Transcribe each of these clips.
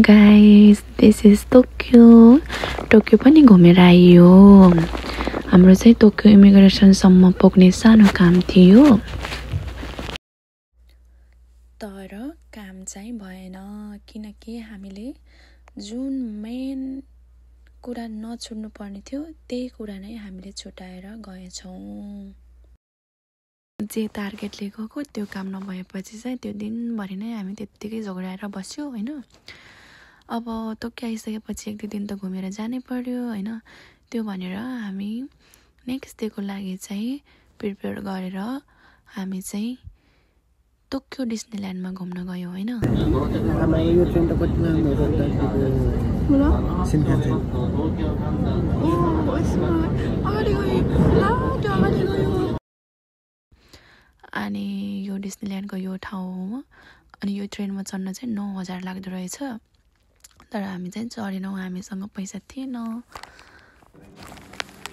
guys, this is Tokyo. टोक्यो पनि घुमेर आइयो। हाम्रो चाहिँ टोक्यो इमिग्रेसनसम्म पुग्ने सानो काम थियो, तर काम चाहिँ भएन किनकि हामीले जुन मेन कुरा नछुड्नु पर्ने थियो त्यही कुरा नै हामीले छुटाएर गएछौँ। जे टार्गेटले गएको त्यो काम नभएपछि चाहिँ त्यो दिनभरि नै हामी त्यत्तिकै झगडाएर बस्यो हैन। अब टोक्यो आइसकेपछि एक दुई दिन त घुमेर जानै पर्यो हैन। त्यो भनेर हामी नेक्स्ट डेको लागि चाहिँ प्रिपेयर गरेर हामी चाहिँ टोक्यो डिस्नील्यान्डमा घुम्न गयौँ हैन। यो ट्रेन त कति लामो हो त सिनखान अनि यो डिस्नील्यान्डको यो ठाउँमा अनि यो ट्रेनमा चढ्न चाहिँ 9000 लाग्दो रहेछ, तर हामी चाहिँ चढेनौँ, हामीसँग पैसा थिएन।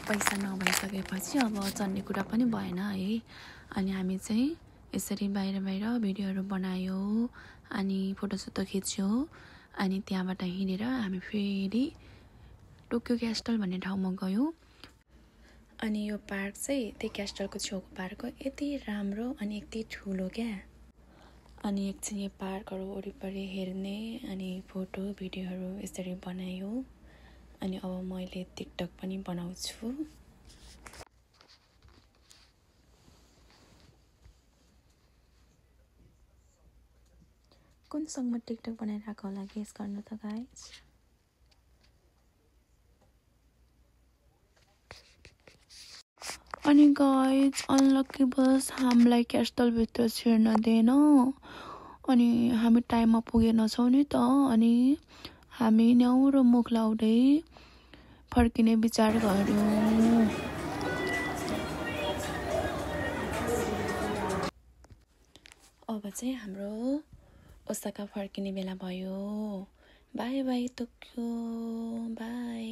पैसा नभइसकेपछि अब चढ्ने कुरा पनि भएन है। अनि हामी चाहिँ यसरी बाहिर भिडियोहरू बनायो अनि फोटोसोटो खिच्यो। अनि त्यहाँबाट हिँडेर हामी फेरि टोक्यो क्यास्टल भन्ने ठाउँमा गयौँ। अनि यो पार्क चाहिँ त्यो क्यास्टलको छेउको पार्क हो, यति राम्रो अनि यति ठुलो क्या। अनि एकछिन यो पार्कहरू वरिपरि हेर्ने अनि फोटो भिडियोहरू यसरी बनायो। अनि अब मैले टिकटक पनि बनाउँछु। कुन सङमा टिकटक बनाइरहेको होला गेस गर्नु त गाइज। अनि गाइज अनलकी बस हामीलाई क्यास्टलभित्र छिर्न दिएन। अनि हामी टाइममा पुगेनछौँ नि त। अनि हामी न्याउरो मुख लाउँदै फर्किने विचार गर्यौँ। अब चाहिँ हाम्रो ओसाका फर्किने बेला भयो। By by Tokyo, by.